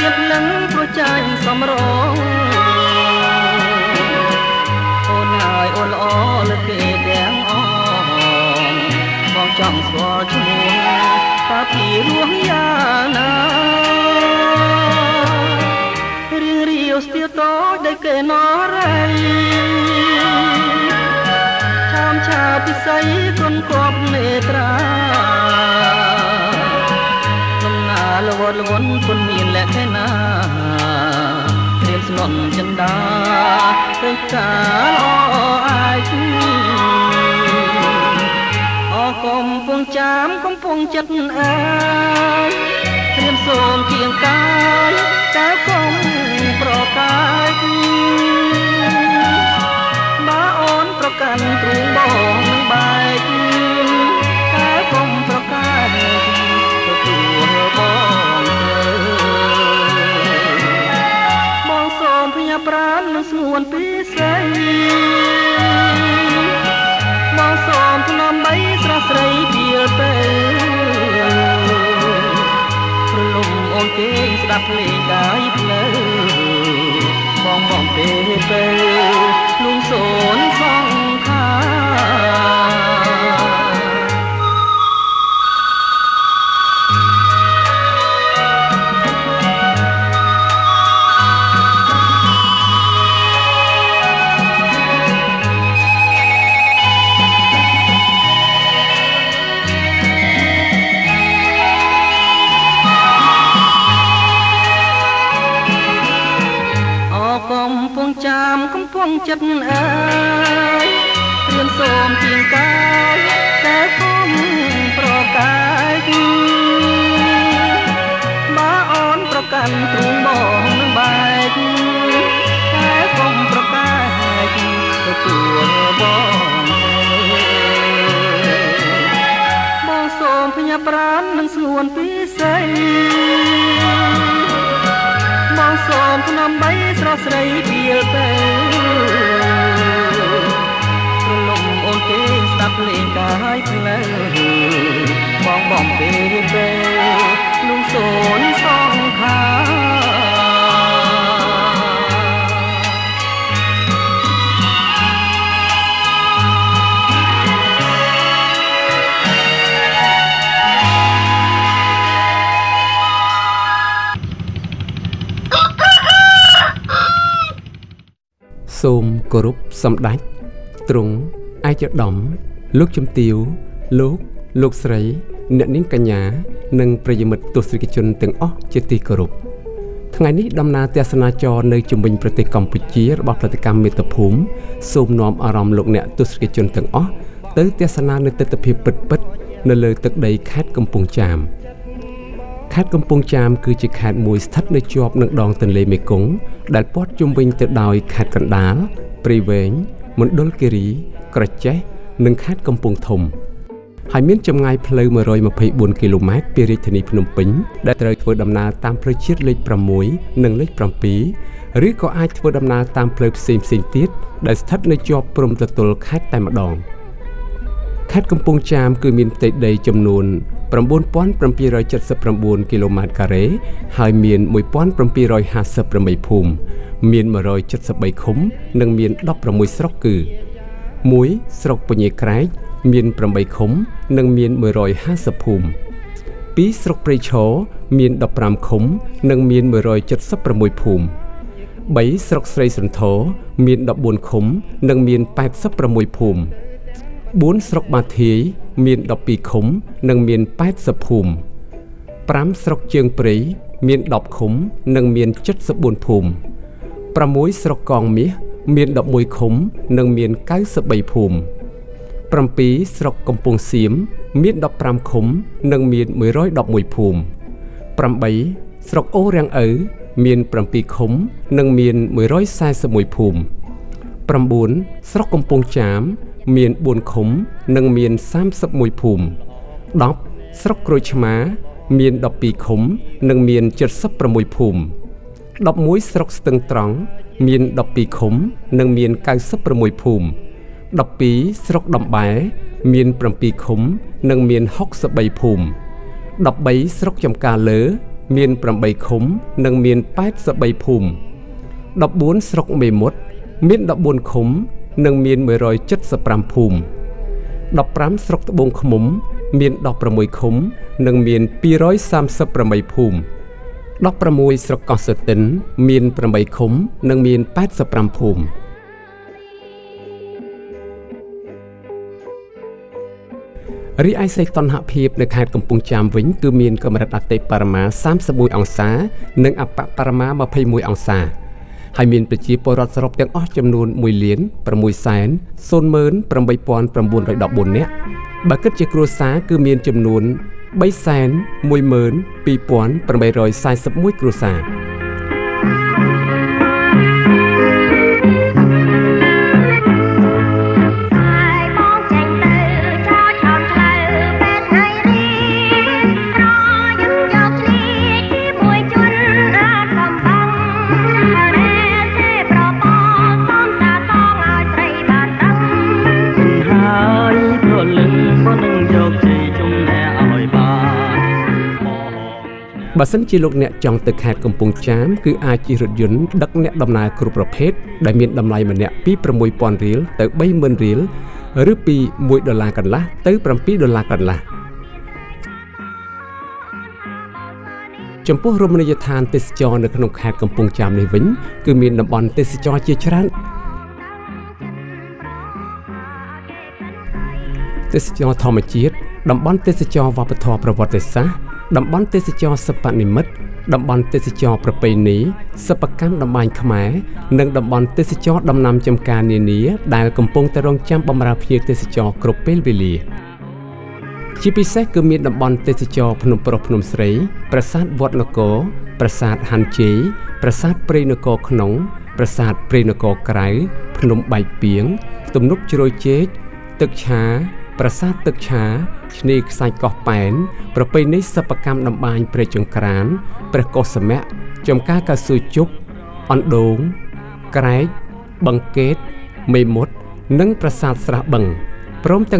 រៀបលឹងព្រោះចាញ់សំរងអូនហើយអូនល្អលើគេទាំងអងបងចង់ស្គាល់ឈ្មោះតើពីរស់យ៉ាងណារៀងរាវស្ទាតូចដែលគេនរៃឆាមឆាពិសីគុណគប់នេត្រាដំណាលវត្តលវនគុណមានលក្ខណាត្រៀមស្នន់ចិន្តាទៅកាលអអាចអកំពុងចាំកំពុងចិត្តអើយត្រៀមសូមគៀងកាយតើកុំប្រកាយបើអូនប្រកាន់ទ្រូងបងនឹងបែកតើកុំប្រកាយទទួលបងទៅបងសូមផ្ញើប្រាណនឹងស្ងួនពិសីបងសូមភ្នំបីស្រស់ស្រីពីលទៅព្រលំអូនគេងស្ដាប់ភ្លេងកាយផ្លូវបងបងទេទៅលួងសូនសង្ខាកំពុងចាំកំពុងចិត្តអើយត្រៀមសូមគៀងកាយតែគុំប្រកាយបើអូនប្រកាន់ទ្រូងបងនឹងបែកតែគុំប្រកាយទទួលបងបងសូមផ្ញើប្រាណនឹងស្ងួនពិសីបងសូមភ្នំបីស្រស់ស្រីពីលទៅព្រលំអូនគេស្ដាប់ភ្លេងកាយផ្លូវបងបងទេទៅលុងសូនសង្ខាសូមគោរពសម្ដេចទ្រង់ឯកឧត្តមលោកជំទាវលោកលោកស្រីអ្នកនាងកញ្ញានិងប្រិយមិត្តទស្សនិកជនទាំងអស់ជាទីគោរពថ្ងៃនេះដំណើរទស្សនាចរនៅជុំវិញប្រទេសកម្ពុជារបស់ផលិតកម្មមាតុភូមិសូមនាំអារម្មណ៍លោកអ្នកទស្សនិកជនទាំងអស់ទៅទស្សនានៅទិដ្ឋភាពពិតៗនៅលើទឹកដីខេត្តកំពង់ចាមខេត្តកំពង់ចាមគឺជាខេត្តមួយស្ថិតនៅជាប់នឹងដងទន្លេមេគង្គដែលព័ទ្ធជុំវិញទៅដោយខេត្តកណ្ដាលព្រៃវែងមណ្ឌលគិរីក្រចេះនិងខេត្តកំពង់ធំហើយមានចម្ងាយផ្លូវ124គីឡូម៉ែត្រពីរាជធានីភ្នំពេញដែលត្រូវធ្វើដំណើរតាមផ្លូវជាតិលេខ6និងលេខ7ឬក៏អាចធ្វើដំណើរតាមផ្លូវផ្សេងៗទៀតដែលស្ថិតនៅជាប់ព្រំប្រទល់ខេត្តតែម្ដងខេត្តកំពង់ចាមគឺមានផ្ទៃដីចំនួន9779គីឡូម៉ែត្រការ៉េហើយមាន1758ភូមិមាន173ឃុំនិងមាន16ស្រុកគឺ1ស្រុកពញាក្រែកមាន8ឃុំនិងមាន150ភូមិ2ស្រុកព្រៃឈរមាន15ឃុំនិងមាន176ភូមិ3ស្រុកស្រីសន្ធរមាន14ឃុំនិងមាន86ភូមិ4ស្រុកបាធាយមាន12ឃុំនិងមាន80ភូមិ5ស្រុកជើងព្រៃមាន10ឃុំនិងមាន74ភូមិ6ស្រុកកងមាសមាន11ឃុំនិងមាន93ភូមិ7ស្រុកកំពង់សៀមមាន15ឃុំនិងមាន111ភូមិ8ស្រុកអូរាំងឪមាន7ឃុំនិងមាន141ភូមិ9ស្រុកកំពង់ចាមមាន4ឃុំនិងមាន31ភូមិ10ស្រុកក្រូចឆ្មាមាន12ឃុំនិងមាន76ភូមិ11ស្រុកស្ទឹងត្រង់មាន12ឃុំនិងមាន96ភូមិ12ស្រុកដំបែមាន7ឃុំនិងមាន63ភូមិ13ស្រុកចំការលើ មាន8ឃុំនិងមាន83ភូមិ14ស្រុកមេមត់មាន14ឃុំនិងមាន175ភូមិ15ស្រុកត្បូងឃ្មុំមាន16ឃុំនិងមាន238ភូមិ16ស្រុកកោះសូទិនមាន8ឃុំនិងមាន85ភូមិរីឯសីតុណ្ហភាពនៅខេត្តកំពង់ចាមវិញគឺមានកម្រិតអតិបរមា31អង្សានិងអប្បបរមា21អង្សាហើយមានប្រជាពលរដ្ឋសរុបទាំងអស់ចំនួន1,608,914នាក់បើគិតជាគ្រួសារគឺមានចំនួន312,841គ្រួសារបើសិនជាលោកអ្នកចង់ទៅខេត្តកំពង់ចាមគឺអាចជិះរថយន្តដឹកអ្នកដំណើរគ្រប់ប្រភេទដែលមានតម្លៃម្នាក់ពី6000រៀលទៅ30000រៀលឬពី1ដុល្លារកន្លះទៅ7ដុល្លារកន្លះចំពោះរមណីយដ្ឋានទេសចរនៅក្នុងខេត្តកំពង់ចាមនេះវិញគឺមានតំបន់ទេសចរជាច្រើនទេសចរធម្មជាតិតំបន់ទេសចរវប្បធម៌ប្រវត្តិសាស្ត្រតំបន់ទេសចរសិប្បនិម្មិតតំបន់ទេសចរប្រពៃណីសិប្បកម្មតម្បាញខ្មែរនិងតំបន់ទេសចរដំណាំចម្ការនានាដែលកំពុងតែរងចាំបម្រើភ្ញៀវទេសចរគ្រប់ពេលវេលាជាពិសេសគឺមានតំបន់ទេសចរភ្នំប្រុសភ្នំស្រីប្រាសាទវត្តនគរប្រាសាទហាន់ជ័យប្រាសាទព្រៃនគរក្នុងប្រាសាទព្រៃនគរក្រៅភ្នំបែកពីងទំនប់ជ្រោយជែកទឹកឆាប្រាសាទទឹកឆាឆ្នេរខ្សាច់កោះប៉ែនប្រពៃណីសិប្បកម្មតម្បាញព្រែកចង្ក្រានព្រះកុសមៈចំការកៅស៊ូជប់អណ្ដូងក្រែកបឹងកេតមេមត់និងប្រាសាទស្រះបឹងព្រមទាំង